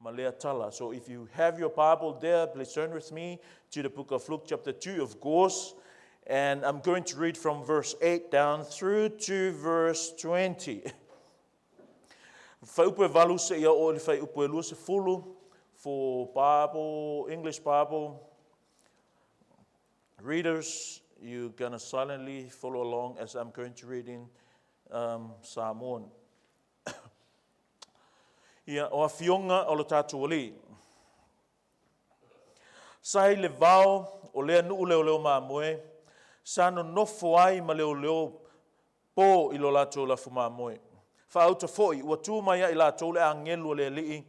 Ma lea tala. So if you have your Bible there, please turn with me to the book of Luke chapter 2, of course. And I'm going to read from verse 8 down through to verse 20. Fuaiupu e valu seia oo i le fuaiupu e 20 for Bible, English Bible readers, you're going to silently follow along as I'm going to read in um, Samoan. Ia, o afioga o lo tatou Alii. Sa i le vao o lea nuu leoleo mamoe, sa nonofo ai ma leoleo po i lo latou lafu mamoe. Faauta foi, ua tu mai ia i latou le agelu o le Alii,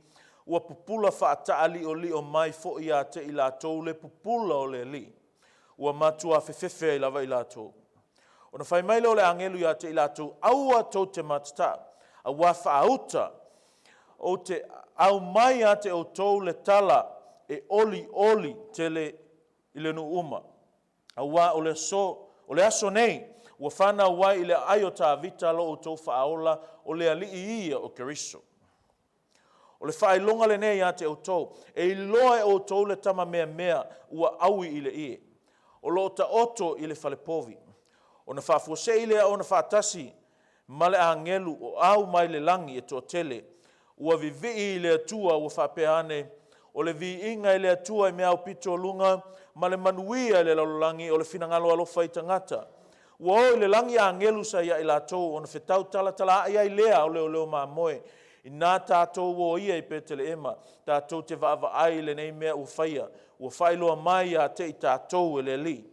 ua pupula faataaliolio mai foi ia te i latou le pupula o le Alii. Ua matua fefefe ai lava i latou. Ona fai mai lea o le agelu ia te i latou, Aua tou te matatau, auā faauta, ou te aumai ia te outou le tala e olioli tele i le nuu uma. Auā o le aso, o le aso nei, ua fanau ai i le aai o Tavita lo outou Faaola, o le Alii ia o Keriso. O le faailoga lenei ia te outou, e iloa e outou le tama meamea ua aui i le ie, o lo o taoto i le fale povi. Ona faafuasei lea ona faatasi ma le agelu o au mai le lagi e toatele, ua vivii i le Atua ua faapea ane, O le viiga i le Atua i mea aupito o luga, ma le manuia i le lalolagi o le finagalo alofa i tagata. Ua o i le lagi agelu sa ia i latou, ona fetau talatalaai ai lea o leoleo mamoe. Inā tatou o ia i Peteleema, tatou te vaavaai i lenei mea ua faia, ua faailoa mai ia te i tatou e le Alii.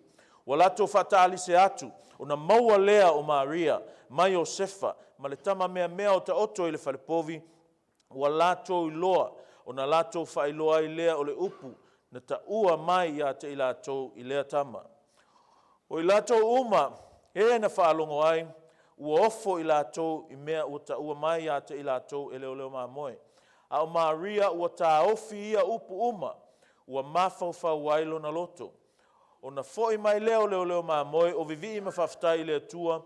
Ua latou faataalise atu, ona maua lea o Maria, ma Iosefa, ma le tama meamea o taoto i le falepovi, ua latou iloa, ona latou faailoa ai lea o le upu na taua mai ia te i latou i lea tama. O i latou uma e na faalogo ai, ua ofo i latou i mea ua taua mai ia te i latou e leoleo mamoe. A o Maria ua taofi ia upu uma, ua mafaufau ai lona loto. Ona foi mai lea o leoleo mamoe o vivii ma faafetai i le Atua,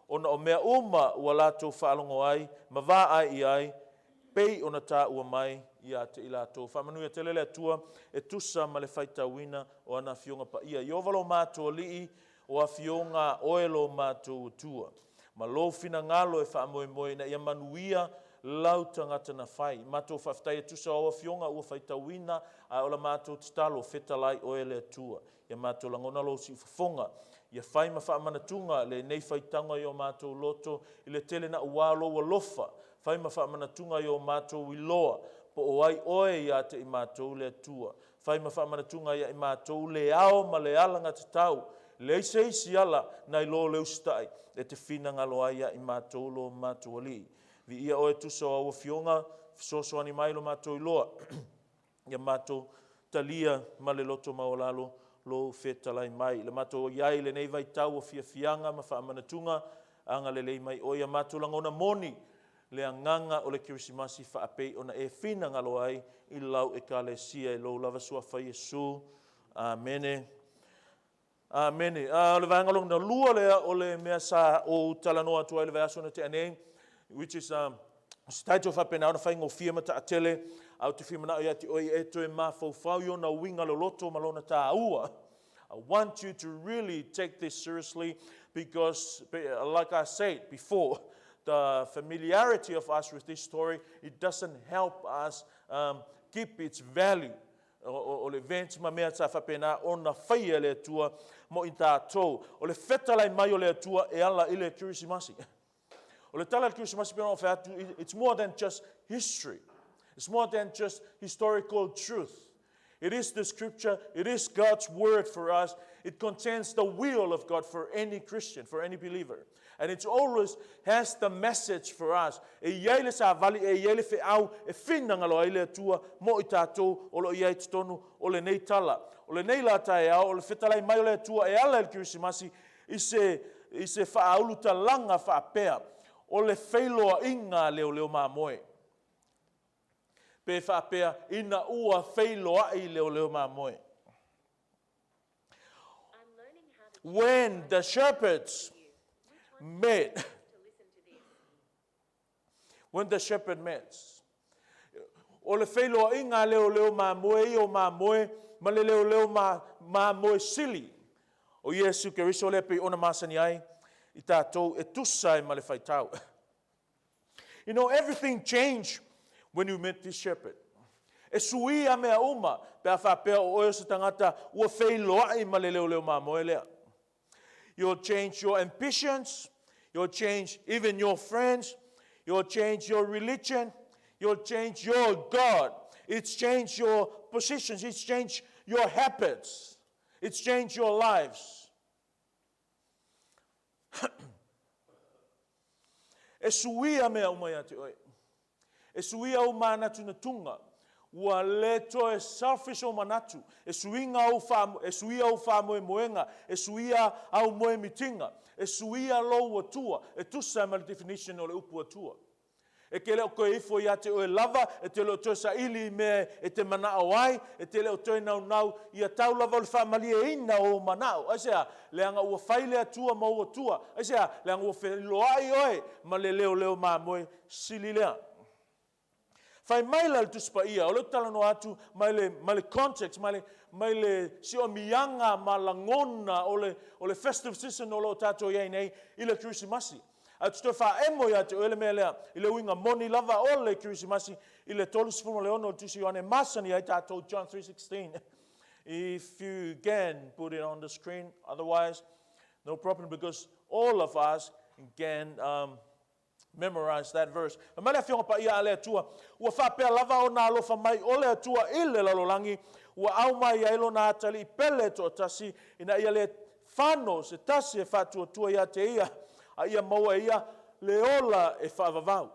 ona o mea uma ua latou faalogo ai ma vaai i ai, pei ona taua mai ia te i latou. Faamanuia tele le Atua e tusa ma le faitauina o ana Afioga Paia. Ieova lo matou Alii, o Afioga a oe lo matou Atua, ma lou finagalo e faamoemoe ina ia manuia lau tagata na fai. Matou faafetai e tusa o au Afioga ua faitauina, ae o la matou tatalo, fetalai oe le Atua. Ia matou lagona lou siufofoga, ia fai ma faamanatuga lenei faitauga i o matou loto i le tele naʻauao lou alofa, fai ma faamanatuga i o matou iloa, po o ai oe ia te i matou le Atua. Fai ma faamanatuga ia i matou le ao ma le alagatatau, leai se isi ala nai lo le usitai e te finagalo ai ia i matou lo matou Alii. Viia oe tusa o au Afioga, fesoasoani mai lo matou iloa. Ia matou talia ma le loto maualalo lou fetalai mai. Le matou i ai i lenei vaitau o fiafiaga ma faamanatuga, agalelei mai oe ia matou lagona moni le agaga o le Kerisimasi faapei ona e finagalo ai i lau Ekalesia i lou lava Suafa Iesu. Amene. Amene. A, o le vaega lona lua lea o le mea sa ou talanoa atu ai le vaiaso na tea nei, which is um, se title faapena ona faigofie ma taatele, a ou te fia manao ia te oe e toe mafaufau i ona uiga loloto ma lona tāua. I want you to really take this seriously because, like I said before, the familiarity of us with this story, it doesn't help us um, keep its value. O le event ma mea sa faapena ona faia e le Atua mo i tatou. O le fetalai mai o le Atua e ala i le Kerisimasi. O le tala i le Kerisimasi pei ona ou fai atu, it's more than just history. It's more than just historical truth. It is the scripture, it is God's word for us. It contains the will of God for any Christian, for any believer. And it always has the message for us. E i ai le savali, e i ai le feau e finagalo ai le Atua mo i tatou o lo o i ai i totonu o lenei tala. O lenei la taeao, o le fetalai mai o le Atua e ala i le Kerisimasi i se, i se faaulutalaga faapea, o le feiloaiga a leoleo mamoe. Pe faapea, ina ua feiloai leoleo mamoe. When the shepherds met, when the shepherd met. O le feiloaiga a leoleo mamoe ia o mamoe ma le leoleo mamoe sili o Iesu Keriso lea pei ona masani ai i tatou e tusa ai ma le faitau. You know, everything changed when you met this shepherd. E suia mea uma pe a faapea o oe o se tagata ua feiloai ma le leoleo mamoe lea. You'll change your ambitions, you'll change even your friends, you'll change your religion, you'll change your God. It's changed your positions, it's changed your habits, it's changed your lives. E suia mea uma ia te oe. E suia ou manatunatuga. Ua le toe selfish ou manatu. E suiga ou faa, e suia ou faamoemoega. E suia au moemitiga. E suia lou Atua. E tusa ai ma le definition o le upu Atua. E te le o toe ifo ia te oe lava, e te le o toe saili i mea e te manao ai, e te le o toe naunau ia tau lava o le faamalieina o ou manao. Aisea? Leaga ua fai le Atua ma ou Atua. Aisea? Leaga ua feiloai oe ma le leoleo mamoe sili lea. Fai mai la le Tusi Paia, o lea ou te talanoa atu mai le, mai le context, mai le, mai le siomiaga ma lagona o le, o le festive season o lo o tatou i ai nei i le Kerisimasi. Ae ou te toe faaemo ia te oe le mea lea, i le uiga moni lava o le Kerisimasi i le 36 o le Tusi Ioane masani ai tatou, John 3:16. If you can put it on the screen, otherwise no problem because all of us can um, memorize that verse. Fai mai le Afioga Paia a le Atua, ua faapea lava ona alofa mai o le Atua i le lalolagi, ua aumai ai lona atalii pele toatasi, ina ia le fano se tasi e faatuatua ia te ia, a ia maua e ia le ola e faavavau.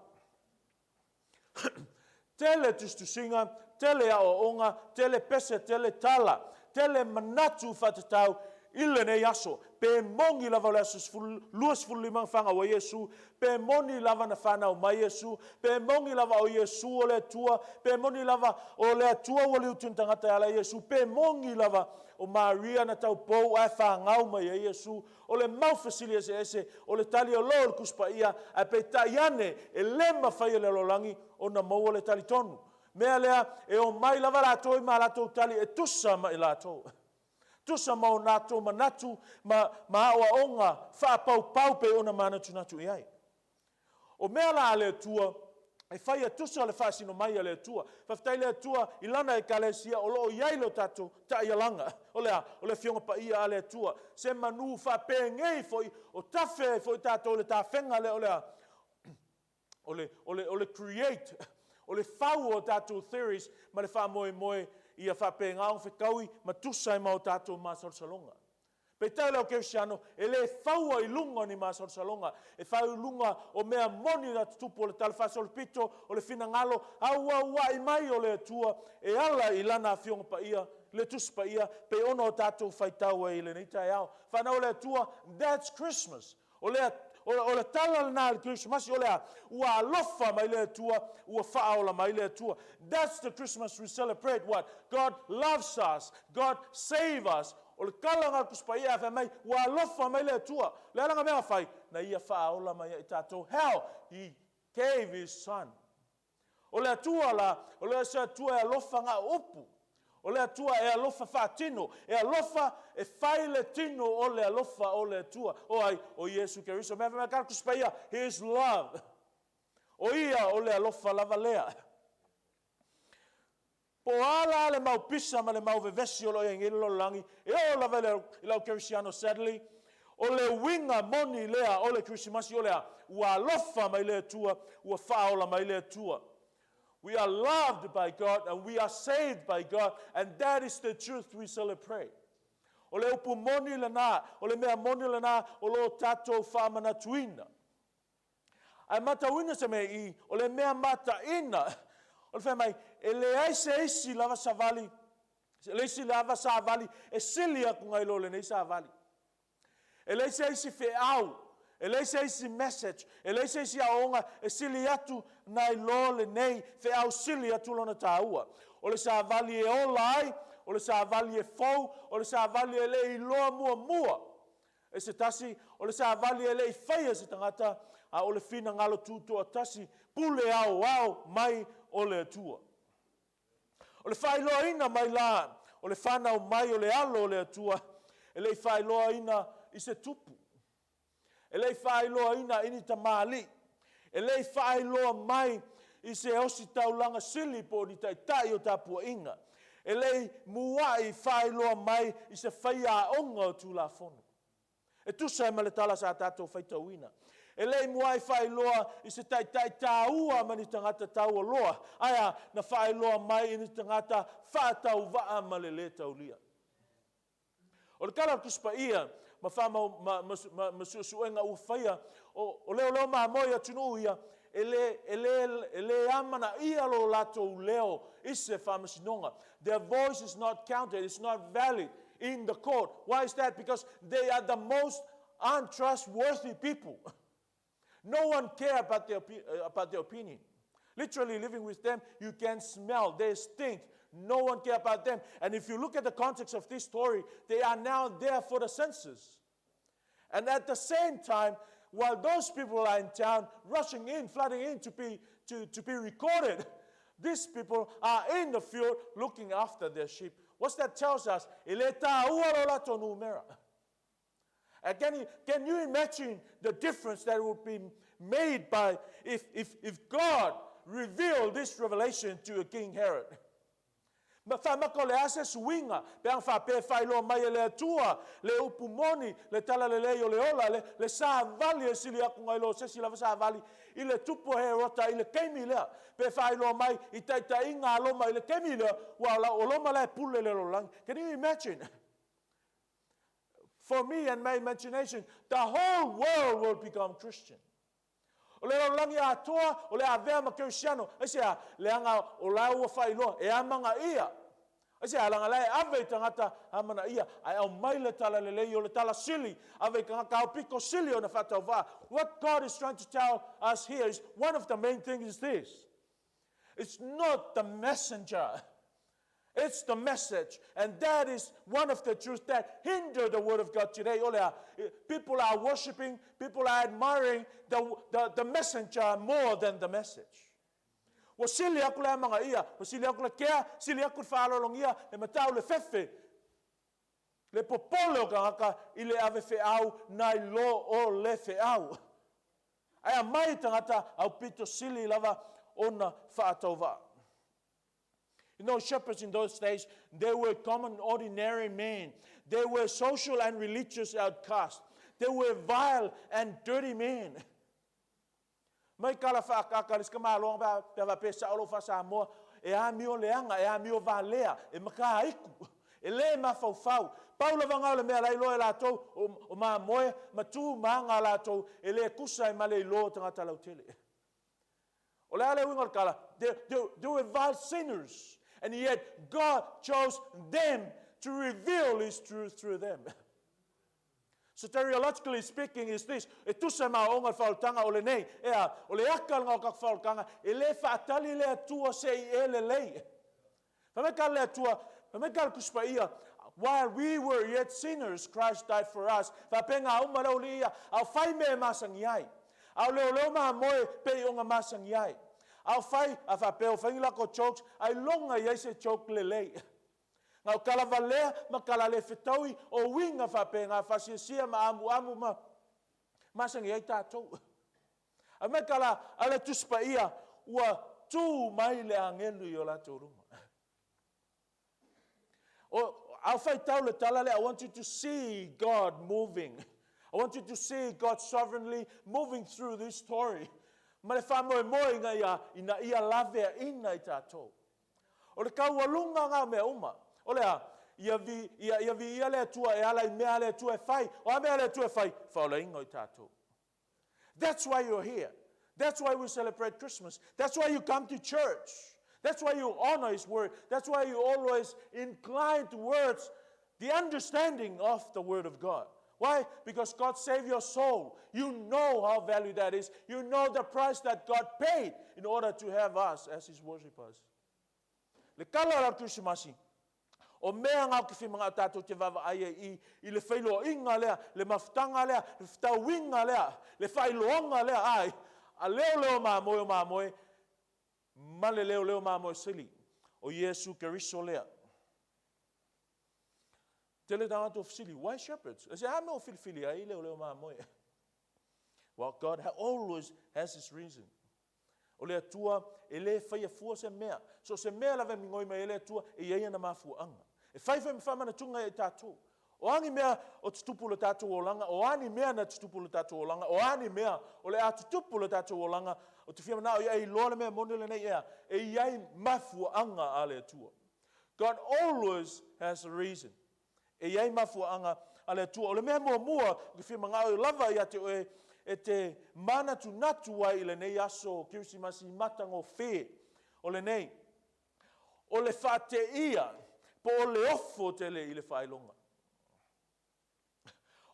Tele tusitusiga, tele aoaoga, tele pese, tele tala, tele manatu faatatau i lenei aso. Pe moni lava o le aso 25 na fanau ai Iesu, pe moni lava na fanau mai Iesu, pe moni lava o Iesu o le Atua, pe moni lava o le Atua ua liuti tagata e ala i Iesu, pe moni lava o Maria na taupou ae fagau mai ai Iesu. O le mau fesili eseese, o le tali o lo o le Tusi Paia, ae peitai ane, e le mafai e le lalolagi ona maua le tali tonu. Mea lea, e omai lava latou i ma latou tali e tusa ma i latou. Tusa ma o latou manatu ma, ma aoaoga faapaupau pei ona manatunatu i ai. O mea la a le Atua, e fai ia tusa le faasino mai a le Atua. Faafetai le Atua i Lana Ekalesia o lo o i ai lo tatou taialaga. O le a? O le Afioga Paia a le Atua. Se manu faapenei foi o tafe ai foi tatou i le tafega lea o le a? O le, o le, o le create, o le fau o tatou theories ma le faamoemoe ia faapena ona fetaui ma tusa ai ma o tatou masalosaloga. Peitai o le au kerisiano, e le faua i luga o ni masalosaloga, e fau i luga o mea moni na tutupu o le tala faasolopito, o le finagalo auauai mai o le Atua e ala i Lana Afioga Paia, le Tusi Paia, pei ona o tatou faitau ai i lenei taeao. Fanau a le Atua, that's Christmas. O le, o, le tala lena i le Kerisimasi, o le a? Ua alofa mai le Atua, ua faaola mai le Atua. That's the Christmas we celebrate. What? God loves us. God save us. O le tala lena a le Tusi Paia, a fai mai, ua alofa mai le Atua. O le a lana mea na fai? Na ia faaola mai ai i tatou. How? He gave His Son. O le Atua la, o le se Atua e alofa na o upu. O le Atua e alofa faatino. E alofa e fai le tino o le alofa o le Atua. O ai? O Iesu Keriso. Mea fai mai ka Tusi Paia, He is love. O ia o le alofa lava lea. Po o a la le mau pisa ma le mau vevesi o lo o i ai nei le lalolagi, e oo lava i le au kerisiano sadly, o le uiga moni lea o le Kerisimasi o le a? Ua alofa mai le Atua, ua faaola mai le Atua. We are loved by God and we are saved by God and that is the truth we celebrate. O le upu moni lena, o le mea moni lena o lo o tatou faamanatuina. Ae matauina se mea i, o le mea mataina, o le fai mai, e leai se isi lava savali, le isi lava savali e sili atu nai lo lenei savali. E leai se isi feau, e leai se isi message, e leai se isi aoaoga e sili atu nai lo lenei feau sili atu lona taua. O le savali e ola ai, o le savali e fou, o le savali e le i iloa muamua E se tasi, o le savali e le i faia e se tagata, a o le finagalo tutoatasi, pule aoao mai o le Atua. O le faailoaina mai la o le fanau mai o le Alo o le Atua, e le i faailoaina i se tupu, e le i faailoaina i ni tamalii, e le i faailoa mai i se ositaulaga sili po o ni taitai o tapuaiga, e le i muai faailoa mai i se faiaoga o Tulafono. E tusa ai ma le tala sa tatou faitauina. E le i muai faailoa i se taitai taua ma ni tagata taualoa, ae a? Na faailoa mai i ni tagata faatauvaa ma le lē taulia. O le tala a le Tusi Paia ma, faamau, ma, ma, ma, ma suesuega ua faia, o, o leoleo mamoe i atunuu ia, e lē, e lē, e lē amanaia lo latou leo i se faamasinoga. Their voice is not counted, it's not valid in the court. Why is that? Because they are the most untrustworthy people. No one care about their, about their opinion. Literally living with them, you can smell, they stink. No one care about them. And if you look at the context of this story, they are now there for the census. And at the same time, while those people are in town, rushing in, flooding in to be, to, to be recorded, these people are in the field looking after their sheep. What's that tells us? E le tāua lo latou numera. And can you, can you imagine the difference that would be made by if, if, if God revealed this revelation to King Herod? Ma whaamaka o le a se suiga, pe ana faapea e faailoa mai e le Atua le upu moni, le talalelei o le ola, le, le savali e sili atu nai lo se isi lava savali i le tupu o Herota i le taimi lea, pe faailoa mai i taitaiga a Roma i le taimi lea, ua o, o Roma la e pule le lalolagi. Can you imagine? For me and my imagination, the whole world will become Christian. O le lalolagi atoa, o le avea ma Kerisiano. Aisea? Leaga o la ua faailoa, e amanaia. Aisea? Leaga la e ave i tagata amanaia, ae aumai le talalelei o le tala sili, ave i tagata aupito sili ona faatauvaa. What God is trying to tell us here is one of the main things is this. It's not the messenger. It's the message. And that is one of the truths that hinder the word of God today. O le a, people are worshiping, people are admiring the, the, the messenger more than the message. Ua sili aku le amanaia, ua sili aku le kea, sili aku le faaaloalogia, le matau le fefe, le popole o tagata i le ave feau nai lo o le feau. Ae aumai tagata aupito sili lava ona faatauvaa. You know, shepherds in those days, they were common, ordinary men. They were social and religious outcasts. They were vile and dirty men. Mai kala whaakaka le sika pe ava pe sa olo Samoa e amio leaga, e amio valea, e makaiku, e le mafaufau. Pau lava lena o le mea la iloa e latou o, o mamoe ma tu ma aga latou e le kusa e ma le iloa o tagata lautele. O le a le uiga o le tala, they, they, they were vile sinners, and yet God chose them to reveal His truth through them. Soteriologically speaking is this, e tusa ma aoaoga le faaolataga o lenei, ea, o le aka lena o tatou faaolataga, e le faatali le Atua se i e lelei. Fai mai ka le Atua, fai mai ka le Tusi Paia, while we were yet sinners, Christ died for us. Faapena uma le aualii ia, a o fai mea e masani ai. A o leoleo mamoe pei ona masani ai. A o fai, a faapea o fai ni lako jokes, ailoga i ai se joke lelei. Na o tala valea ma tala le fetaui o uiga faapena, faasiasia ma amuamu ma masani ai tatou. Ae mai ka la a le Tusi Paia, ua tu mai le agelu i o latou luma. O, a o faitau le tala lea, I want you to see God moving. I want you to see God sovereignly moving through this story. Ma le faamoemoe ina ia, ina ia laveaina i tatou. O le taualuga na o mea uma. O le a? Ia, vi, ia, ia viia le Atua e ala i mea a le Atua e fai. O a mea a le Atua e fai? Faaolaina o i tatou. That's why you're here. That's why we celebrate Christmas. That's why you come to church. That's why you honor His word. That's why you always incline towards the understanding of the word of God. Why? Because God saved your soul. You know how valuable that is. You know the price that God paid in order to have us as His worshipers. Le tala o la Krisimasi, o mea ngā o ke whimanga o tātou te vaavaai ai i, i le whailoainga lea, le mafutaga lea, le fetauiga lea, le faailoaga lea, ai, a leoleo mamoe o mamoe, ma le leoleo mamoe sili. O Iesu Keriso lea. Tele tagata o fesili, why shepherds? E se a mea o filifili ai leoleo mamoe? Well, God always has his reason. O le Atua e lē faia fua se mea. So o se mea lava e migoi mai ai le Atua, e i ai ana mafuaaga. E fai foi ma faamanatuga ia i tatou. O a ni mea o tutupu i lo tatou olaga, o a ni mea na tutupu i lo tatou olaga, o a ni mea o le a tutupu i lo tatou olaga, ou te fia manao ia e iloa le mea moni lenei ea, e i ai mafuaaga a le Atua. God always has a reason. E i ai mafuaaga a le Atua. O le mea muamua ou te fia manao lava ia te oe e te manatunatu ai i lenei aso Kerisimasi matagofie o lenei, o le faateia po o le ofo tele i le faailoga.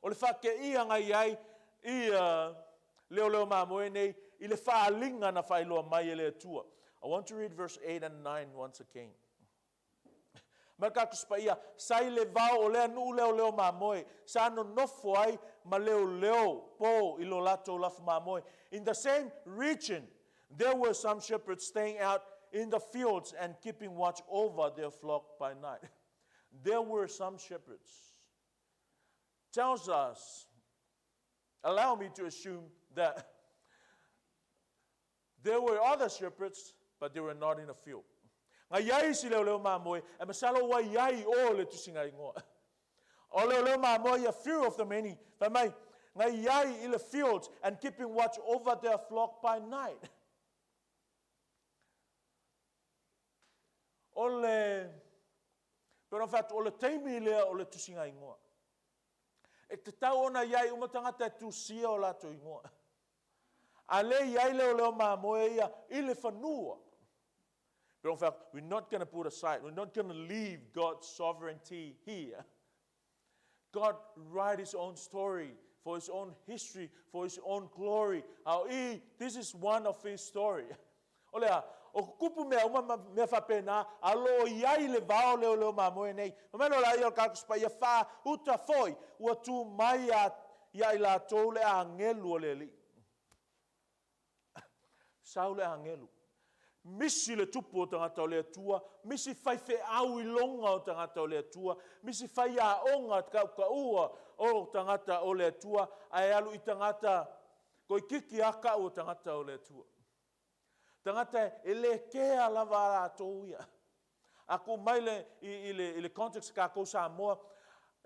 O le faateia na i ai ia leoleo mamoe nei i le faaaliga na faailoa mai e le Atua. I want to read verse 8 and 9 once again. Ma le Tusi Paia, sa i le vao o lea nuu leoleo mamoe, sa nonofo ai ma leoleo po i lo latou lafu mamoe. In the same region, there were some shepherds staying out in the fields and keeping watch over their flock by night. There were some shepherds. Tells us, allow me to assume that there were other shepherds, but they were not in the field. Na i ai isi leoleo mamoe, e masalo ua i ai i o le tusiga igoa. O leoleo mamoe ia few of the many, fai mai, na i ai i le fields and keeping watch over their flock by night. O le, pei ona fai atu, o le taimi lea o le tusiga igoa. E tatau ona i ai uma tagata e tusia o latou igoa. A le i ai leoleo mamoe ia i le fanua. But in fact, we're not going to put aside, we're not going to leave God's sovereignty here. God write His own story for His own history, for His own glory. I, this is one of His story. O le a, o kukupu mea uma ma mea faapena, a o lo o i ai le vao leoleo mamoe nei. Fai mai loa laia o le Tusi Paia, faauta foi, ua tu mai ia i latou le agelu o le Alii. Sau le agelu. Misi le tupu o tagata o le Atua, misi faifeau iloga o tagata o le Atua, misi faiaoga tautaua o tagata o le Atua, ae alu i tagata toeitiiti lava tau o tagata o le Atua. Tagata e le kea lava a latou ia. A tuu mai le, i, i, le, i le context tatou Samoa,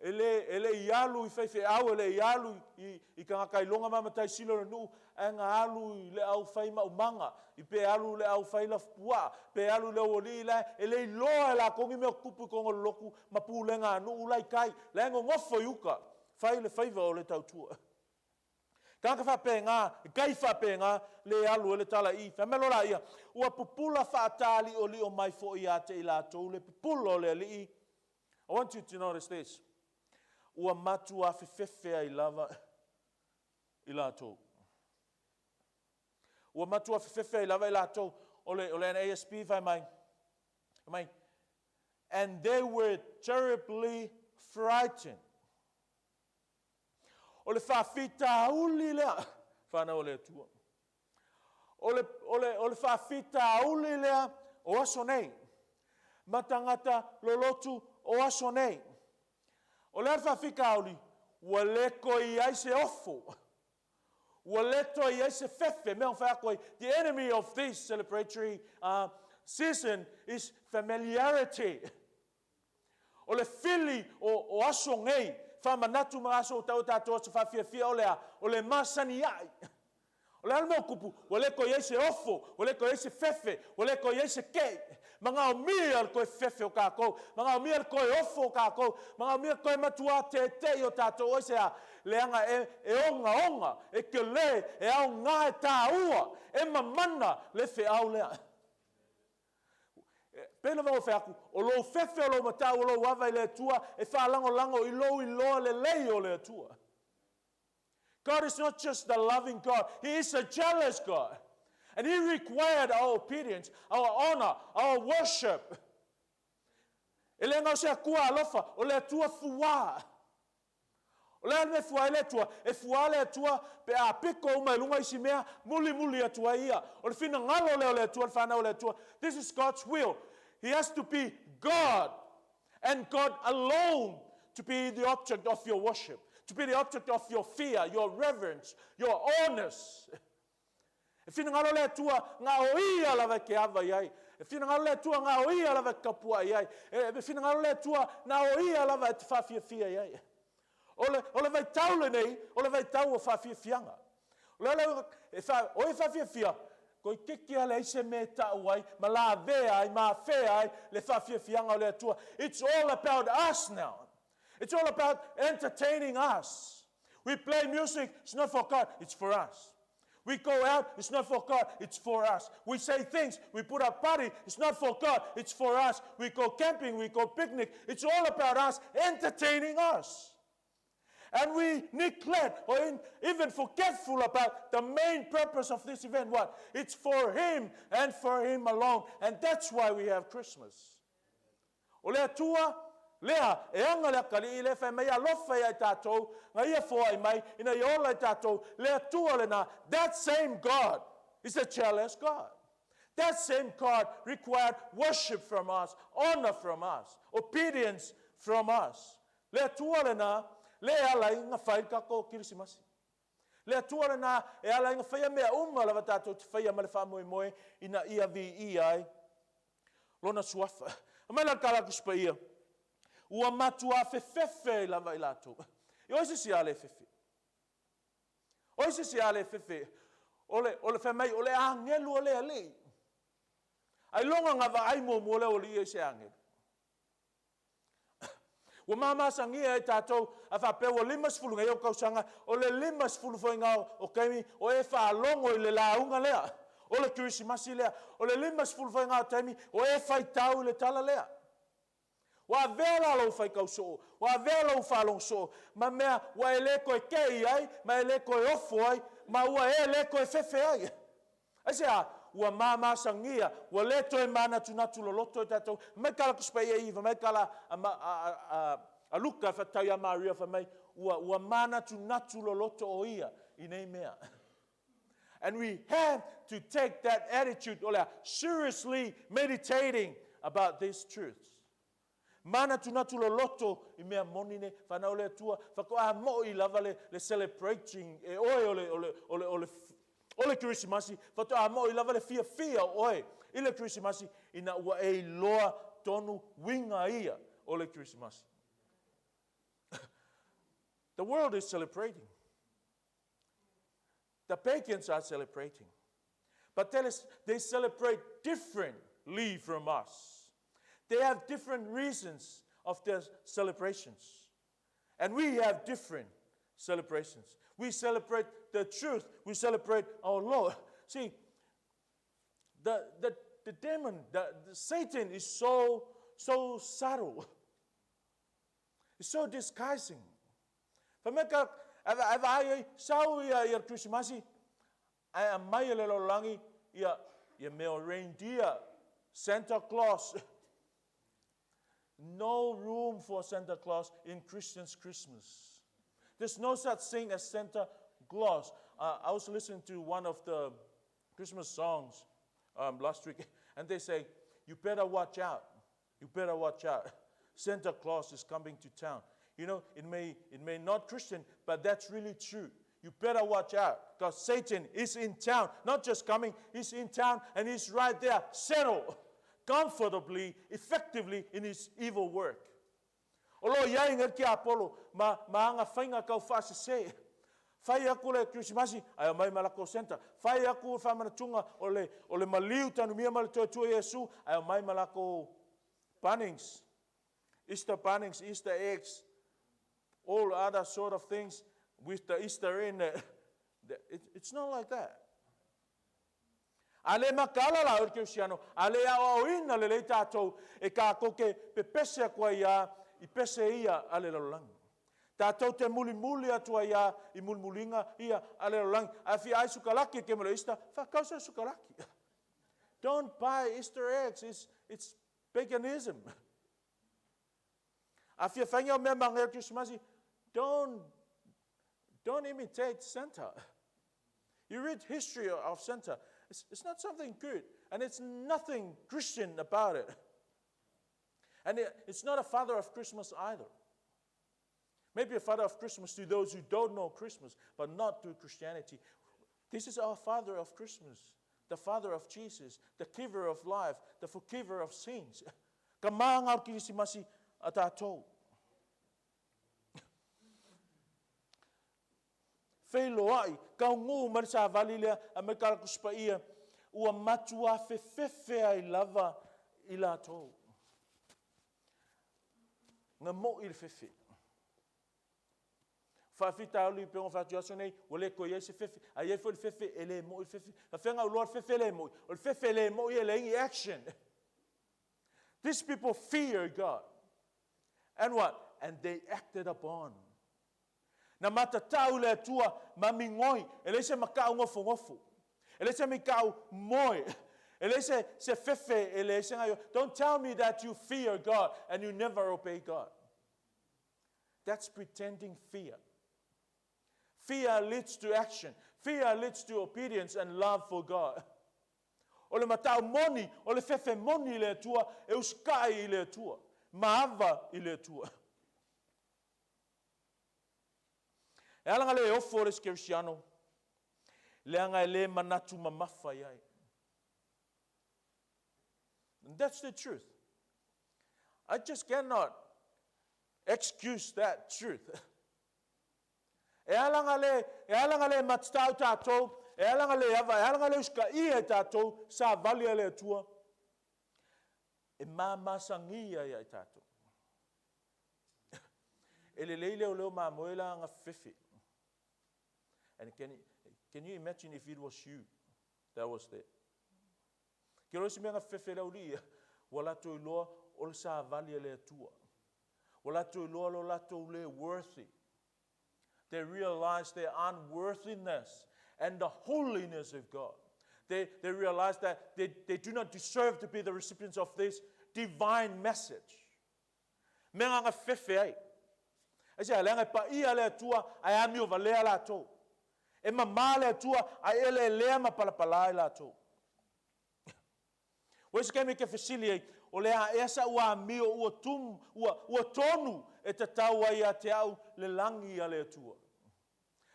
e le, e le i alu i faifeau, e le i alu i, i tagata iloga ma matai sili o le nuu, ae na alu i le au fai maumaga, i pe alu i le au fai lafupuaa, pe alu i le aualii la e le iloa e latou ni mea o tutupu i totonu o le lotu ma pulega a nuu la i tai, la e nonofo i uta, fai le faiva o le tautua. Tagata faapena, kai faapena, le alu ai le tala i i. Fai mai loa laia, Ua pupula faataliolio mai foi ia te i latou le pupula o le Alii. I want you to notice this. Ua matua fefefe ai lava i latou. Ua matua fefefe ai lava i latou. O le, o le NASB fai mai, fai mai, and they were terribly frightened. O le faafitauli lea, whanau o le Atua. O le, o le, o le faafitauli lea o aso nei. Ma tagata lolotu o aso nei. O le a le faafitauli? Ua le toe i ai se ofo. Ua le toe i ai se fefe. Mea fai atu ai, the enemy of this celebratory season is familiarity. O le fili o, o aso nei, faamanatu ma aso o tau tatou aso faafiafia o le a? O le masani ai. O le a le mea o tupu? Ua le toe i ai se ofo, ua le toe i ai se fefe, ua le toe i ai se kei. Manaomia le toe fefe o tatou, manaomia le toe ofo o tatou, manaomia le toe matuā teetei o tatou. Aisea? Leaga e, e ogaoga, e tele, e aoga, e tāua, e mamana le feau lea. Pei lava ua fai atu, o lou fefe o lou matau o lou ava i le Atua e faalagolago i lou iloa lelei o le Atua. God is not just the loving God, He is a jealous God. And He required our obedience, our honor, our worship. E le na o se Atua alofa, o le Atua fuā. O le a le mea e fua ai le Atua? E fua le Atua pe a piko uma i luga isi mea, mulimuli atu ai ia. O le finagalo lea o le Atua, le fanau a le Atua. This is God's will. He has to be God and God alone to be the object of your worship, to be the object of your fear, your reverence, your honors. E finagalo le Atua na o ia lava e ke ava i ai. E finagalo le Atua na o ia lava e tapua'i ai. E finagalo le Atua na o ia lava e te faafiafia i ai. O le vaitau lenei, o le vaitau o faafiafiaga. O le le, e fa, o e faafiafia, toeitiiti lava leai se mea e ta'u ai ma lavea ai ma afea ai le faafiafiaga o le Atua. It's all about us now. It's all about entertaining us. We play music, it's not for God, it's for us. We go out, it's not for God, it's for us. We say things, we put up party, it's not for God, it's for us. We go camping, we go picnic, it's all about us, entertaining us. And we neglect or even forgetful about the main purpose of this event. What? It's for Him and for Him alone. And that's why we have Christmas. O le Atua lea e aga le atalii lea e fai mai, Alofa ia i tatou, na ia foai mai, ina ia ola i tatou, le Atua lena, that same God is a jealous God. That same God required worship from us, honor from us, obedience from us. Le Atua lena lea e ala ai na fai le tatou Kirisimasi. Le Atua lena e ala ai na faia mea uma lava tatou te faia ma le faamoemoe ina ia viia ai Lona Suafa. Aumai la le tala a Tusi Paia, Ua matuā fefefe lava i latou. E oi se isi a le fefe. Oi se isi a le fefe. O le, o le fai mai, o le agelu o le Alii. Ailoga na vaai muamua le aualii ia i se agelu. Ua mamasagia ai tatou, a faapea ua 50 nei ou tausaga, o le 50 foi na o taimi o e faalogo i le lauga lea, o le Kerisimasi lea, o le 50 foi na o taimi o e faitau i le tala lea. Ua avea la lou faitau soo, ua avea lou faalogo soo, ma mea ua e le toe tei ai, ma e le toe ofo ai, ma ua e le toe fefe ai. Aisea? Ua mamasagia, ua le toe manatunatu loloto i tatou. Fai mai tala Tusi Paia i, fai mai tala a, a, a, a Luka e faatatau ia Maria, fai mai, ua, ua manatunatu loloto o ia i nei mea. And we have to take that attitude, o le a, seriously meditating about these truths. Manatunatu loloto i mea moni nei, whanau le Atua, whatoa mo'i lava le, le celebrating e oe o le, o le, o le, o le, o le Kerisimasi, faatoa mo'i lava le fiafia o oe i le Kerisimasi ina ua e iloa tonu uiga ia o le Kerisimasi. The world is celebrating. The pagans are celebrating. But they celebrate differently from us. They have different reasons of their celebrations. And we have different celebrations. We celebrate the truth. We celebrate our Lord. See, the demon, the Satan is so, so subtle. It's so disguising. Fai mai ka, e vaai ai, sau ia ia le Kerisimasi, ae aumai e le lalolagi ia, ia mea o reindeer, Santa Claus. No room for Santa Claus in Christian's Christmas. There's no such thing as Santa Claus. I was listening to one of the Christmas songs last week, and they say, you better watch out. You better watch out. Santa Claus is coming to town. You know, it may not Christian, but that's really true. You better watch out, because Satan is in town. Not just coming, he's in town, and he's right there, settled comfortably, effectively in his evil work. O lo o i ai nei le tiapolo ma, ma aga faiga tau faasese. Fai aku le Kerisimasi, ae omai ma latou Santa. Fai aku le faamanatuga o le, o le maliu tanumia ma le Toeatua Iesu, ae omai ma latou bunnings, Easter bunnings, Easter eggs, all other sort of things with the Easter in it. It, it's not like that. A le makaala la oe le Kerisiano, a le aoaoina lelei tatou e kākou ke pepese atu ai a i pese ia a le lalolagi. Tatou te mulimuli atu ai a i mulimuliga ia a le lalolagi. A fia ai sukalaki e ke mo le Easter, whakau se sukalaki. Don't buy Easter eggs, it's paganism. A fia whainga o mea ma ngeo Krisimasi, don't imitate Santa. You read history of Santa. It's not something good, and it's nothing Christian about it. And it's not a father of Christmas either. Maybe a father of Christmas to those who don't know Christmas, but not to Christianity. This is our father of Christmas, the father of Jesus, the giver of life, the forgiver of sins. Ka mānga o Kirisimasi a tātou. Feiloai, kaugū mai le savali lea a mai Kalakusi Paia, ua matuā fefefe ai lava i latou. Na mo'i le fefe. Faafitauli pe ona fai atu aso nei, ua le toe i ai se fefe. A i ai foi le fefe, e le mo'i le fefe. Faafefea ona ou iloa le fefe e le mo'i? O le fefe e le mo'i e leai ni action. These people fear God. And what? And they acted upon. Na matatau le Atua ma migoi, e leai se makau nofonofo, e leai se mikau moe, e leai se, se fefe, e leai se gaio. Don't tell me that you fear God and you never obey God. That's pretending fear. Fear leads to action. Fear leads to obedience and love for God. O le matau moni, o le fefe moni i le Atua, e usikai i le Atua, ma ava i le Atua. E ala ona le ofo le isi Kerisiano, leaga e le manatu mamafa i ai. And that's the truth. I just cannot excuse that truth. E ala ona le, e ala ona le matatau tātou, e ala ona le ava, e ala ona le usitaia e tātou, savali a le Atua, e mamasagia ia i tātou. E lelei leoleo mamoe la aga fefe. And can, can you imagine if it was you that was there? Ke loa isi mea na fefe le aualii ia, ua latou iloa o le savali a le Atua. Ua latou iloa lo latou le worthy. They realize their unworthiness and the holiness of God. They, they realize that they, they do not deserve to be the recipients of this divine message. Mea na gafefe ai. Aisea? Leaga e paia le Atua ae amio valea latou. E mama le Atua ae eleelea ma palapala ai latou. Ua i se taimi e te fesili ai, o le a ea sa'u amio ua tum, ua, ua tonu e tatau ai ia te au le lagi a le Atua?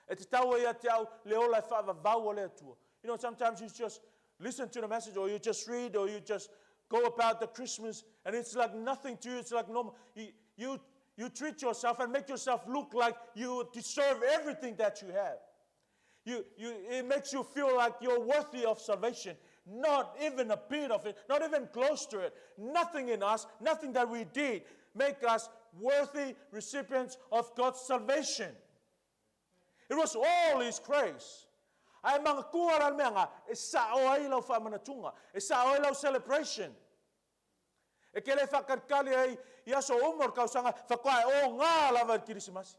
E tatau ai ia te au le ola e faavavau a le Atua? You know, sometimes you just listen to the message or you just read or you just go about the Christmas and it's like nothing to you. It's like normal. You, you, you treat yourself and make yourself look like you deserve everything that you have. You, you, it makes you feel like you're worthy of salvation. Not even a bit of it, not even close to it. Nothing in us, nothing that we did make us worthy recipients of God's salvation. It was all His grace. Ae manatua la le mea nga, e sao ai lau faamanatuga, e sao ai lau celebration. E te le faakalikali ai i aso uma o le tausaga, faatoa e oga lava i le Kirisimasi.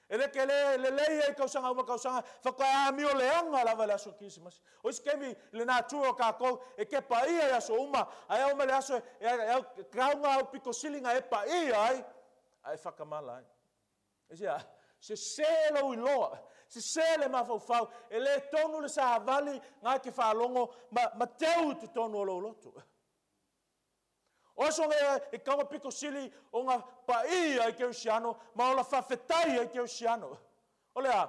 E le te le lelei ai tausaga uma tausaga, faatoa e amio leaga lava i le aso Kirisimasi. O isi taimi i le natura o tatou, e te paia i aso uma, ae ao mai le aso e, e, e, e auga au pito sili na e paia ai, ae whakamala ai. Aisea? Sesē lou iloa, sesē le mafaufau, e le tonu le savali nga e te faalogo ma, ma teu i totonu o lou loto. O aso nei e kau pito sili o nga paia i Kerisiano ma ola faafetai ai Kerisiano. O le a?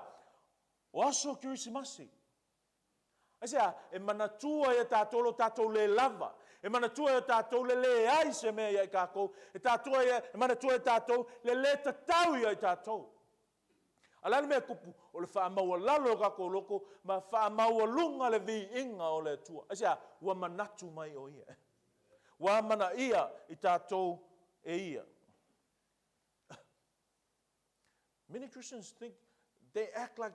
O aso Kerisimasi. Aisea? E manatua ia tatou lo tatou le lava. E manatua ia tatou le leai se mea ia i tatou. E, tatou ia, e manatua ia tatou le le tatau ia i tatou. A o le a le mea e tupu? O le faamaualalo o tatou loto ma faamaualuga le viiga o le Atua. Aisea? Ua manatu mai o Ia. Ua amanaia i tatou e Ia. Many Christians think they act like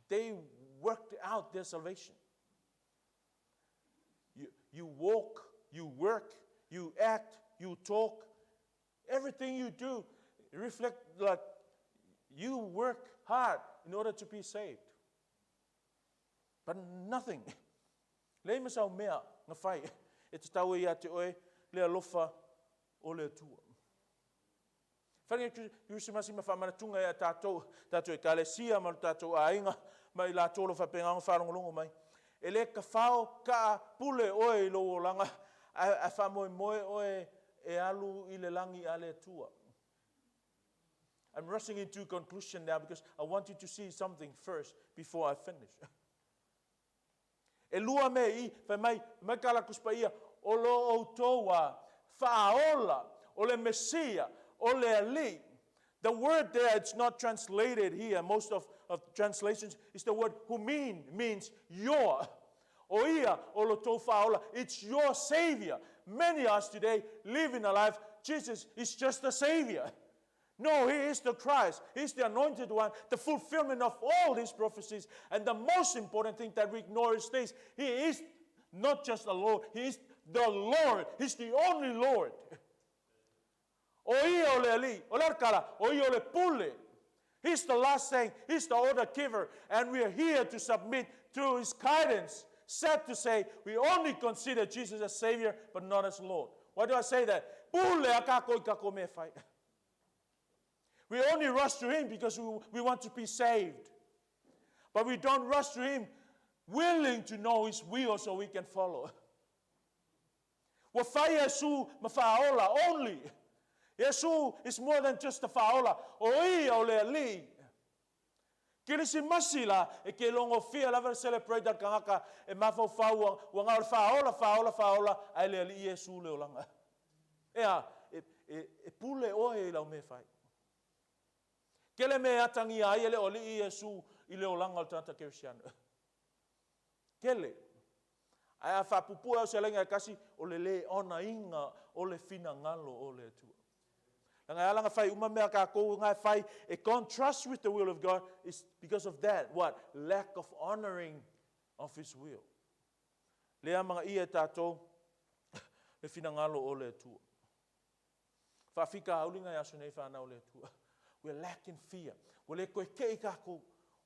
they worked out their salvation. You, you walk, you work, you act, you talk. Everything you do reflect like you work hard in order to be saved. But nothing. Leai ma sau mea na fai e tatau ai ia te oe le alofa o le Atua. Whare Kirisimasi ma faamanatuga ia tatou, tatou ekalesia ma lo tatou aiga ma i latou o lo o faapena ona faalogologo mai. E le tafao kaa pule oe i lou olaga ae, ae faamoemoe oe e alu i le lagi a le Atua. I'm rushing into conclusion now because I want you to see something first before I finish. Elua mea i, fai mai, mai ka la Tusi Paia, o lo outou a Faaola, o le Mesia, o le Alii. The word there, it's not translated here. Most of translations is the word humin, means your. O ia, o lo tou Faaola. It's your Savior. Many of us today living a life, Jesus is just a Savior. No, He is the Christ. He's the anointed one, the fulfillment of all these prophecies. And the most important thing that we ignore is this: He is not just a Lord, He is the Lord. He's the only Lord. O ia o le Alii, o le kala, o ia o le pule. He's the last saying, He's the order giver, and we are here to submit to His guidance. Sad to say, we only consider Jesus as Savior, but not as Lord. Why do I say that? Pule a kako i kako me fai. We only rush to Him because we want to be saved. But we don't rush to Him willing to know His will so we can follow. Ua fai Iesu ma Faaola only. Iesu is more than just a Faaola. O ia o le Alii. Kerisimasi la e ke logo fia lava le celebrate al kangaka e mafaufau ua ua ngao le Faaola, Faaola, Faaola, ae le Alii Iesu le olaga. Ea, e, e, e pule oe i lau mea fai. Kele me atagia ai e le o Alii Iesu i le olaga o le tagata kerisiano. Kele. Ae a faapupue au selaiga e kasi, o le le onaina o le finagalo o le Atua. Langa e ala fai uma mea kākou ngā fai e contrast with the will of God is because of that. What? Lack of honoring of His will. Lea manga ia e tātou le finagalo o le Atua. Faafikauli i aso nei whanau le Atua. We're lacking fear. Ua le koe kei kākou.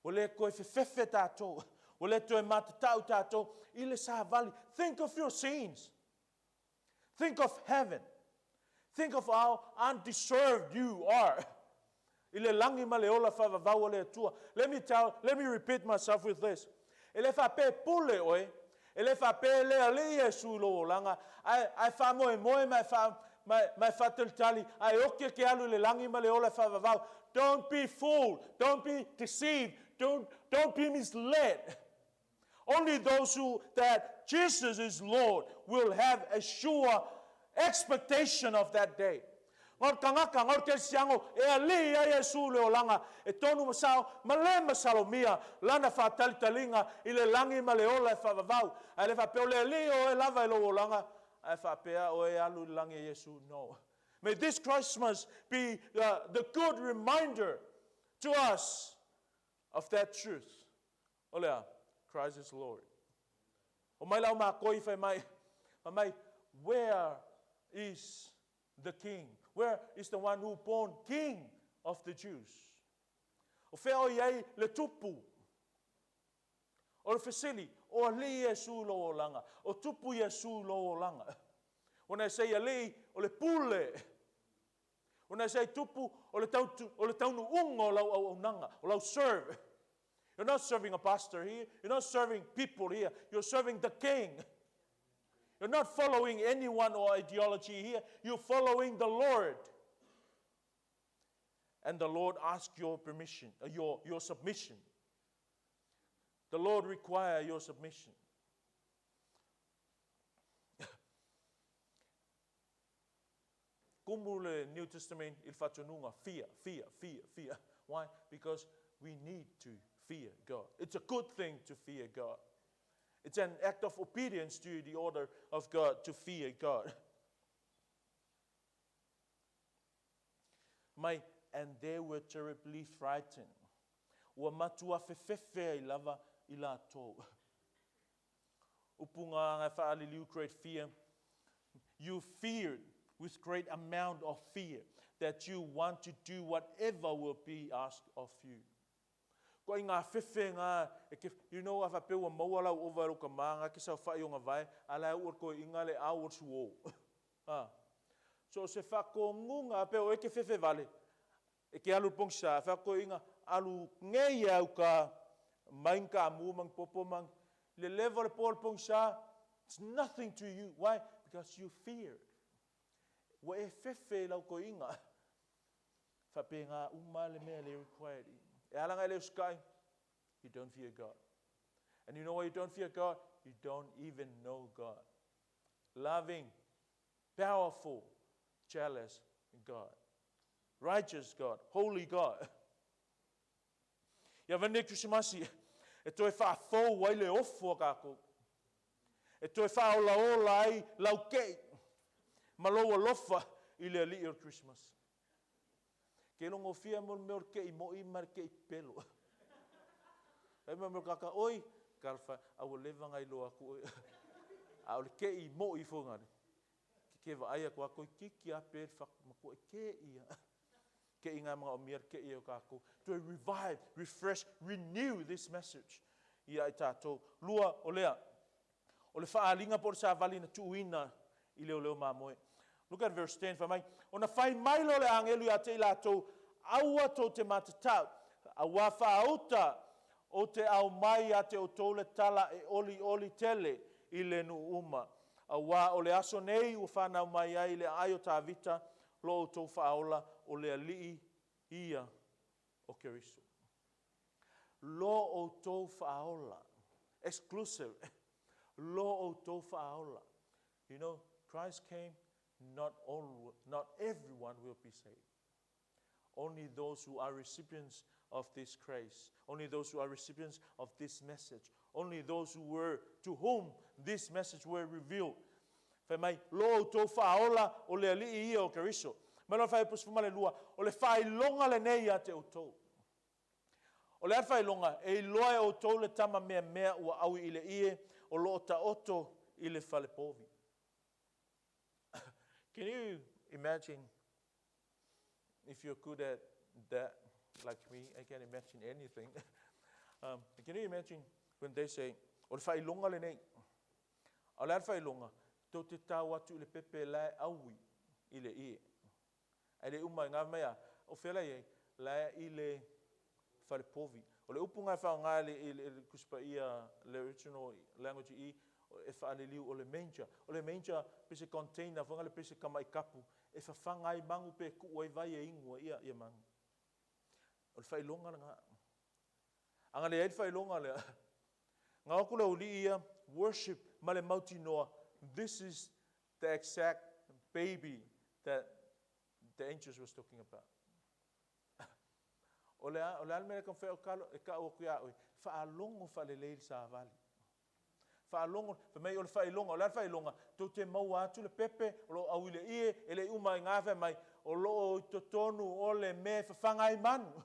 Ua le koe fefefe tātou. Ua le toe matatau tātou. I le savali. Think of your sins. Think of heaven. Think of how undeserved you are. I le lagi ma le ola faavavau o le Atua. Let me repeat myself with this. E le whape pule oe, e le whape le Alii Iesu i lou olaga, ae, ae faamoemoe ma e wha, ma, ma e faatalitali, ae oke ke alu i le lagi ma le ola faavavau. Don't be fooled. Don't be deceived. Don't be misled. Only those who that Jesus is Lord will have a sure expectation of that day. Ngor kangaka, ngor kerisiano, e Alii ai Iesu le olaga, e tonu masao, ma le masalomia, lana faatalitaliga i le lagi ma le ola e faavavau. Ae le faapea o le Alii o e lava e lou olaga, ae faapea o e alu i le lagi e Iesu. No. May this Christmas be the good reminder to us of that truth. O lea, Christ is Lord. O mai lau mākoi fai mai, where is the king? Where is the one who born king of the Jews? O fea o iai le tupu. O le fesili, o Alii Iesu lou olaga. O tupu Iesu lou olaga. When I say Alii, o le pule. When I say tupu, o le, tau, o le taunuuga o lau auaunaga, o lau serve. You're not serving a pastor here. You're not serving people here. You're serving the king. You're not following anyone or ideology here. You're following the Lord. And the Lord asks your permission, your submission. The Lord require your submission. Kumu le New Testament il faatonuga fear, fear, fear, fear. Why? Because we need to fear God. It's a good thing to fear God. It's an act of obedience to the order of God to fear God. Mai, and they were terribly frightened. Ua matua fefefe ai lava i latou. Upu ngā ngai whaaliliu great fear. You feared with great amount of fear that you want to do whatever will be asked of you. Ko ai ngā whewhe ngā, e ke, you know, a whapea ua maua lau ova e lau ka mā, ngā ke sau whai o ngā vae, a lai ua koe inga le au o su o. Ha. So se whakongunga, a pea o e ke whewhe vale, e ke alu pong sa, wha koe inga, alu ngei au ka, mai ka mu mang popo mang, le level le pol pong sa, it's nothing to you. Why? Because you fear. Ua e fefe i lau toeaina. Faapena uma le mea le required. E ala ona e le usitai, you don't fear God. And you know why you don't fear God? You don't even know God. Loving, powerful, jealous God. Righteous God, holy God. Ia vane Krisimasi e toe faafou ai le ofo a kākou. E toe faaolaola ai lau ke'i ma lou alofa i le Alii o le Krisimasi. Ke logofia mo le mea o le ke'i mo'i ma le ke'i pepelo. Fai mai mo le kaka, oi, talofa, a ua leva ona iloa atu oe. A o le ke'i mo'i foi ngale. Ke ke vaai atu a toeitiiti a pe le fatu matua e ke'i a. Ke'i ngā manaomia le ke'i e o tātou. To revive, refresh, renew this message ia i tātou. Lua o lea, o le faaaliga po o le savali na tuuina i leoleo mamoe. Look at verse 10, fai mai, Ona fai mai lea o le agelu ia te i latou, Aua tou te matatau, auā faauta ou te aumai ia te outou le tala e olioli tele i le nuu uma. Auā o le aso nei ua fanau mai ai i le aai o Tavita lo outou Faaola, o le Alii ia o Keriso. Lo outou Faaola. Exclusive. Lo outou Faaola. You know, Christ came, not all, not everyone will be saved. Only those who are recipients of this grace, only those who are recipients of this message, only those who were to whom this message were revealed. Fai mai, lo outou faaola o le Alii ia o Keriso. Mai lona fuaiupu 12, o le faailoga lenei ia te outou. O le a le faailoga? E iloa e outou le tama meamea ua aui i le ie o lo o taoto i le fale povi. Can you imagine if you're good at that, like me, I can imagine anything. Can you imagine when they say, o le faailoga lenei? A o le a le faailoga? Tou te tau atu i le pepe la e aui i le ie. Ae le uma i ngā mea, o fea la i ai? La e i le fale povi. O le upu nga e faaaoga i le Tusi Paia, le original language i, e faaliliu o le manger. O le manger pe se container foi ngale pe se tama'i kapu e fafaga ai magu pe tuu ai vai e inu ai ia magu. O le faailoga lena. A na leai le faailoga lea, na o atu le aualii ia worship ma le mautinoa, this is the exact baby that the angels was talking about. O le a, o le a le mea e taumafai o kalo, e ka'u atu iā oe, faalogo faalelei le savali. Faalogo, fai mai o le faailoga, o le a le faailoga? Tou te maua atu le pepe o lo o ʻau i le ie, e le i uma ai gā fai mai, o lo o i totonu o le mea e fafaga ai manu.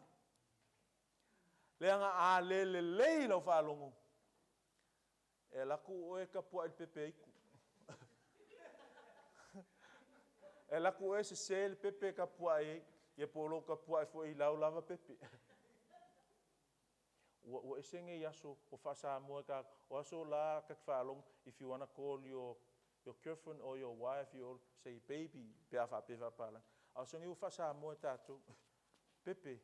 Leaga a le lelei lau faalogo, e alu atu oe tapuai i le pepe aitu. E alu atu oe sese le pepe e tapuai ai, ia po o lou tapuai foi i lau lava pepe. Ua, ua ese nei aso o faa-Samoa e tātou. O aso la ta te faalogo, if you wanna call your, your girlfriend or your wife, you say baby, pe a faapea faapalagi. A o aso nei ua faa-Samoa e tātou, pepe.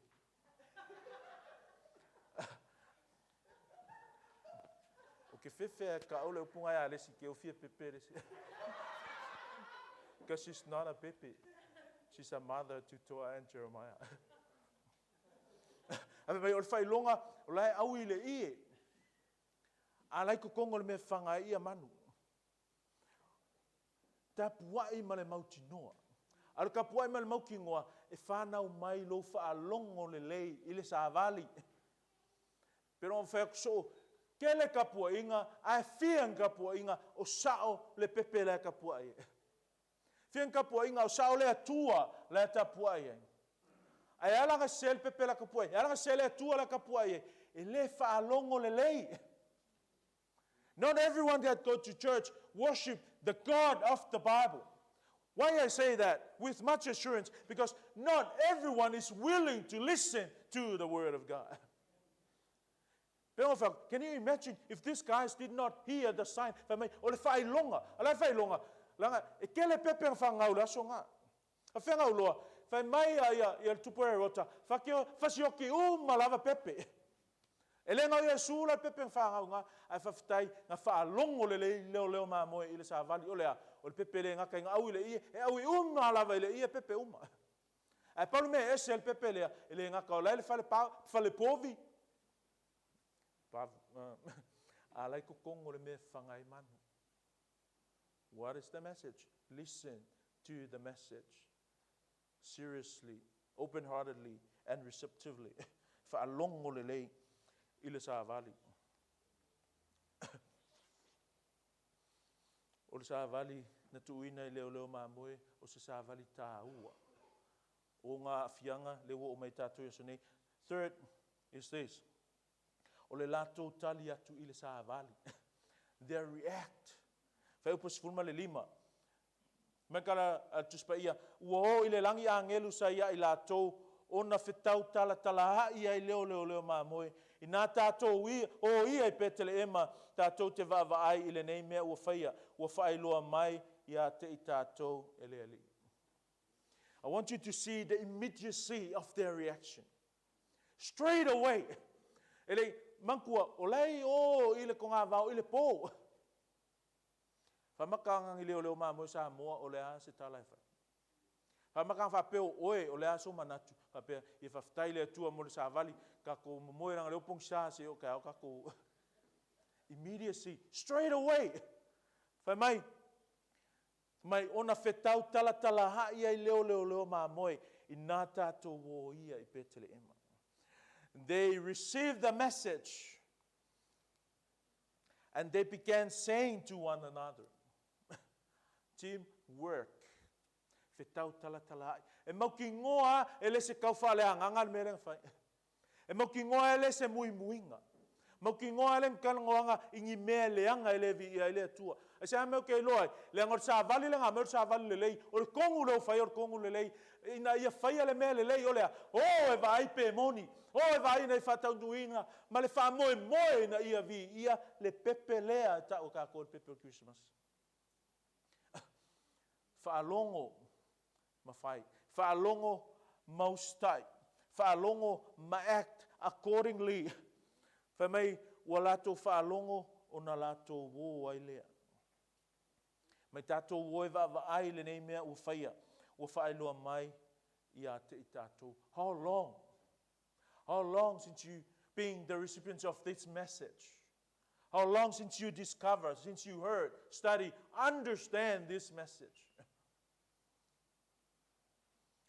O ke fefe a ka'u le upu ngai a le isi ke u fia pepe le isi. Because she's not a pepe. She's a mother to Toa and Jeremiah. A fai mai o le faailoga o la e aui i le ie. A la i totonu o le mea e fafaga ai ia manu. Tapuai ma le mautinoa. A o le tapuai ma le mautinoa, e fanau mai lou faalogo lelei i le savali. Pe lou fai atu soo, tele tapuaiga, ae fia ni tapuaiga, o sao le pepe la e tapuai ai. Fia ni tapuaiga, o sao le Atua la e tapuai ai. Ae ala ona sese le pepe la tapuai ai, e ala ona sese le Atua la tapuai ai, e le faalogo lelei. Not everyone that go to church worship the God of the Bible. Why I say that with much assurance? Because not everyone is willing to listen to the Word of God. Can you imagine if these guys did not hear the sign? Fai mai, o le faailoga. A o le a le faailoga? Leaga, e tele pepe na fagau i le aso na. A fea gau loa? Fai mai a ia, ia le tupu o Herota, fasioki uma lava pepe. E le na o Iesu la le pepe na fanau i ina, ae faafetai na faalogo lelei leoleo mamoe i le savali. O le a? O le pepe e le gata ina aui i le ie, e aui uma lava i le ie pepe uma. Ae pau le mea e ese ai le pepe lea, e le gata o la e i le fale fale povi, a la e i totonu o le mea e fafaga ai manu. What is the message? Listen to the message seriously, open-heartedly and receptively. Faalogo lelei i le savali. O le savali na tuuina i leoleo mamoe, o se savali taua. O ngā aafiaga lea ua oo mai tatou i aso nei. Third is this. O le latou tali atu i le savali. Their react. Fuaiupu 15. Mai ka a le Tusi Paia, ua o i le lagi agelu sa ia i latou ona fetau talatalaai ai lea o leoleo mamoe. Inā tatou ia, o ia i Peteleema, tatou te vaavaai i lenei mea ua faia, ua faailoa mai ia te i tatou e le Alii. I want you to see the immediacy of their reaction. Straight away. E le i manatua, o la e i o i le togavao i le po. Faamata ana ni leoleo mamoe Samoa o le a se tala e fai? Faamata ana faapea o oe o le a sou manatu? Faapea, ia faafetai i le Atua mo le savali, tatou momoe leaga o lea ua pogisa se i oo taeao tatou. Immediacy, straight away. Fai mai, mai ona fetau talatalaai ai lea o leoleo mamoe inā tatou o ia i Peteleema. They received the message and they began saying to one another, team work. Fetau talatalaai. E mautinoa e le se tau faaleagaga le mea lea na fai. E mautinoa e le se muimuiga. Mautinoa e le ni talanoaga i ni mea leaga e le viia ai le Atua. Aisea mea ou te iloa ai? Leaga o le savali lena mea o le savali lelei. O le tonu lea ua fai o le tonu lelei. Ina ia faia le mea lelei o le a? O e vaai pe moni. O e vaai ina ia faataunuuina ma le faamoemoe ina ia viia le pepe lea e tau e tatou o le pepe o le Kerisimasi. Faalogo ma fai. Faalogo ma usitai. Faalogo ma act accordingly. Fai mai ua latou faalogo ona latou o ai lea. Mai tatou o e vaavaai lenei mea ua faia, ua faailoa mai ia te i tatou. How long? How long since you being the recipients of this message? How long since you discover, since you heard, study, understand this message?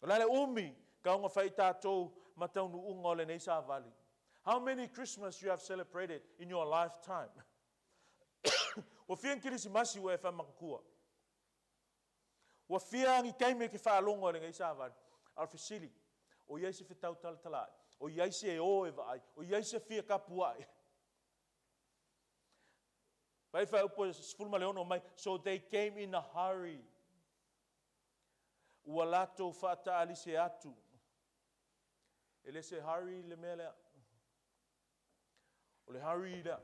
O le a le umi kauga fai tatou ma taunuuga o lenei savali? How many Christmas you have celebrated in your lifetime? Ua fia ni Kerisimasi ua e faamatatua? Ua fia ni taimi e te faalogo ai i lenei savali? A o le fesili, o i ai se fetau talatalaai? O i ai se e o e vaai? O i ai se fia tapuai? Vaai fuaiupu 16 mai, so they came in a hurry. Ua latou faataalise atu. E le se hurry le mea lea. O le hurry lea.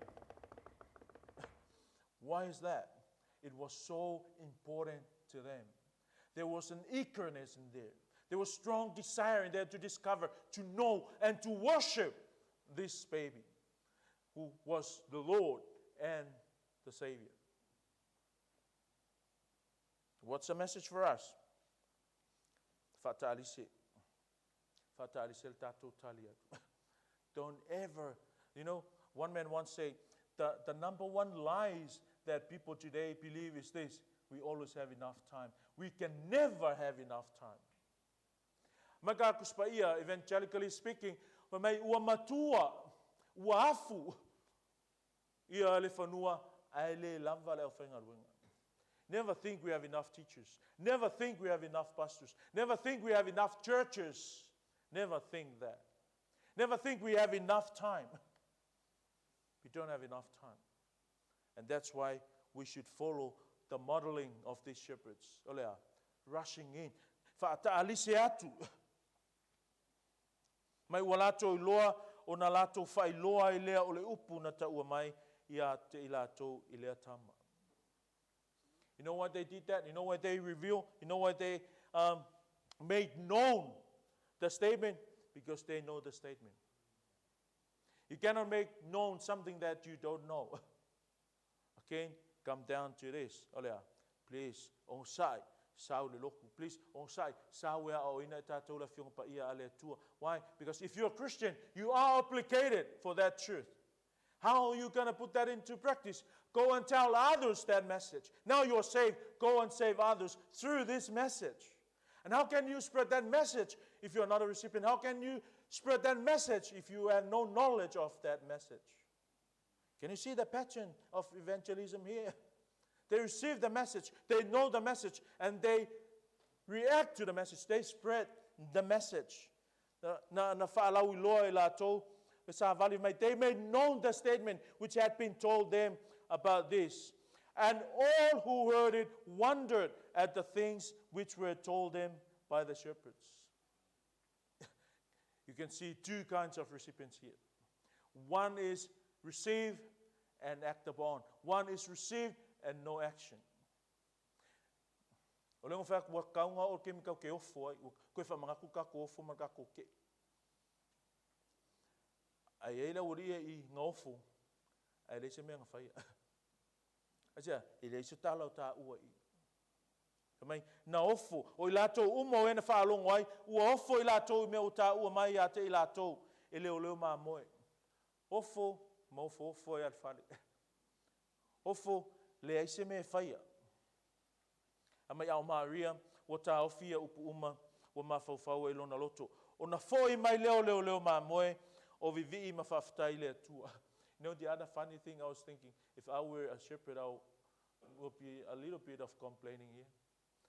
Why is that? It was so important to them. There was an eagerness in there. There was strong desire in there to discover, to know, and to worship this baby who was the Lord and the Savior. What's the message for us? Faataalise. Faataalise le tatou tali atu. Don't ever, one man once said, the number one lies that people today believe is this: we always have enough time. We can never have enough time. Mai ka Tusi Paia, evangelically speaking, fai mai ua matua, ua afu ia le fanua ae le lava le aufaigaluega. Never think we have enough teachers. Never think we have enough pastors. Never think we have enough churches. Never think that. Never think we have enough time. We don't have enough time. And that's why we should follow the modeling of these shepherds. O le a? Rushing in. Faataalise atu. Mai ua latou iloa ona latou faailoa ai lea o le upu na taua mai ia te i latou i lea tama. You know why they did that? You know why they reveal? You know why they made known the statement? Because they know the statement. You cannot make known something that you don't know. Again, come down to this. O lea, please, onosai, sau le lotu. Please, onosai, sau e aoaoina i tatou le Afioga Paia a le Atua. Why? Because if you're a Christian, you are obligated for that truth. How are you going to put that into practice? Go and tell others that message. Now you're saved. Go and save others through this message. And how can you spread that message if you're not a recipient? How can you spread that message if you have no knowledge of that message? Can you see the pattern of evangelism here? They receive the message, they know the message, and they react to the message. They spread the message. Na, na, na whaalauiloa i latou, le savali mai. They made known the statement which had been told them about this. And all who heard it wondered at the things which were told them by the shepherds. You can see two kinds of recipients here. One is receive and act upon. One is receive and no action. O le whea ua kaunga o ke mikau ke ofo ai, koe whamangatu ka ko ofo ma ka ko ke. Ai ei la uri e i ngā ofo, ai le se mea ngā whaia. Aisea, e leai se tala o tāua i. Fai mai, na ofo, o i latou uma o e na faalogo ai, ua ofo i latou i mea ua tāua mai ia te i latou, e leoleo mamoe. Ofo, ma ofoofo ai a le fale. Ofo, leai se mea e faia. A mai a o Maria, ua taofi ia upu uma, ua mafaufau ai i lona loto. Ona foi mai lea o leoleo mamoe, o vivii ma faafetai i le Atua. You know the other funny thing I was thinking, if I were a shepherd, I would be a little bit of complaining here.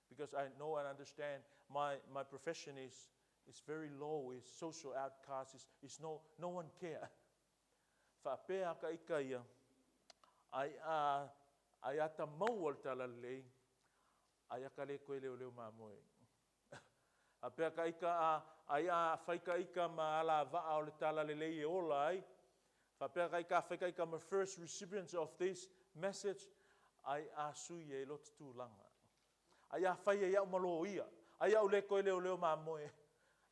Because I know and understand my, my profession is, is very low, is social outcast, is, is no, no one care. Faapea ka ika ia, ai a, ai ata maua le talalelei, ai aka le koe leoleo mamoe. Faapea ka ika a, ai a fai ka ika ma ala vaa o le talalelei e ola ai. Faapea ka ika a fai ka ika ma first recipients of this message, ai a sui e lo te tulaga. Ai a fai e au ma loia, ai au le koe leoleo mamoe.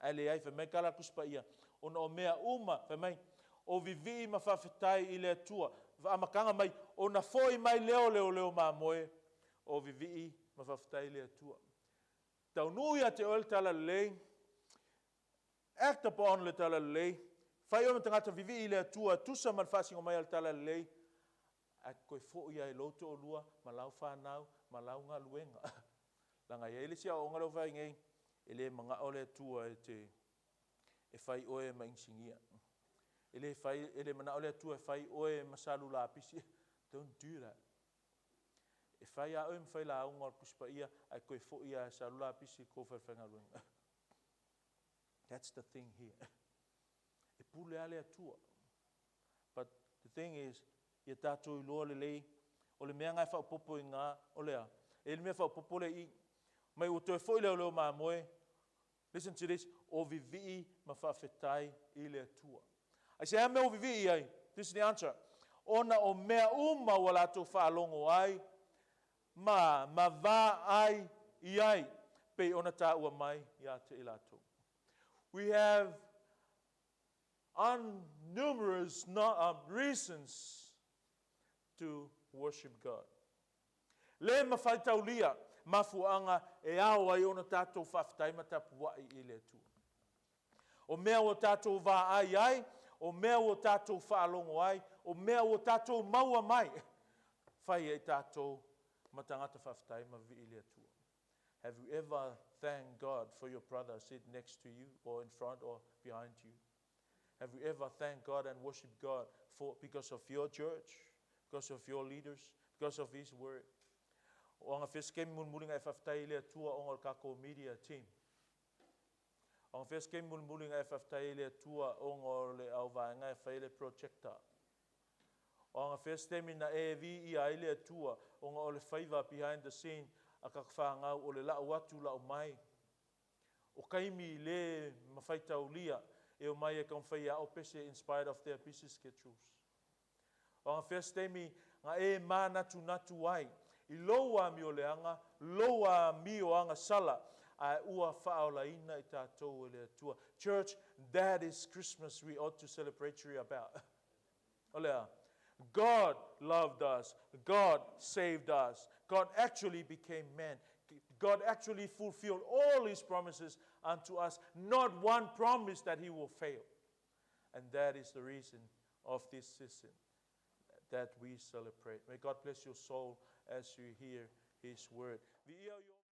Ae leai, fai mai ka la Tusi Paia, ona o mea uma, fai mai, o vivii ma faafetai i le Atua, amataga mai, ona foi mai lea o leoleo mamoe, o vivii ma faafetai i le Atua. Taunuu ia te oe le talalelei, act upon le talalelei, fai oe ma tagata vivii i le Atua, tusa ma le faasino mai a le talalelei, ae toe foi lava i lou toalua ma lau fanau ma lau galuega. Leaga e i ai le isi aoaoga lea ua fai nei, e le manao le Atua e te e fai oe ma inisinia. E le fai, e le manao le Atua e fai oe ma salu lapisi. Don't do that. E fai lava oe ma failauga o le Tusi Paia, ae toe foi lava e salu lapisi i kou falefaigaluega. That's the thing here. E pule lava le Atua. But the thing is, ia tatou iloa lelei, o le mea na e faaopoopo i ina, o le a? E i ai le mea faaopoopo lea i i, mai ua toe foi leoleo mamoe, listen to this, o vivii ma faafetai i le Atua. Aisea mea ua vivii ai? This is the answer. Ona o mea uma ua latou faalogo ai ma ma vaai i ai, pei ona taua mai ia te i latou. We have unnumerous reasons to worship God. Le mawhai taulia mafuaaga e ao ai ona tatou faafetai ma tapuai i le Atua. O mea ua tatou vaai ai, o mea ua tatou faalogo ai, o mea ua tatou maua mai, fai ai tatou ma tagata faafetai ma vivii i le Atua. Have you ever thanked God for your brother sit next to you or in front or behind you? Have you ever thanked God and worshiped God for because of your church, because of your leaders, because of His word? O aga fea se taimi mulimuli na e faafetai i le Atua ona o le tatou media team. O aga fea se taimi mulimuli na e faafetai i le Atua ona o le auvaega e fai le projector. O aga fea se taimi na e viia ai le Atua ona o le faiva behind the scene a ka whanau o le lau atu lau mai. O taimi le mafaitaulia e o mai e taumafai e ao pese in spite of their busy schedules. O aga fea se taimi na e mānatunatu ai i lou amioleaga, lou amioaga sala, ae ua faaolaina i tatou e le Atua. Church, that is Christmas we ought to celebrate about. O le a? God loved us. God saved us. God actually became man. God actually fulfilled all his promises unto us. Not one promise that he will fail. And that is the reason of this season that we celebrate. May God bless your soul as you hear his word.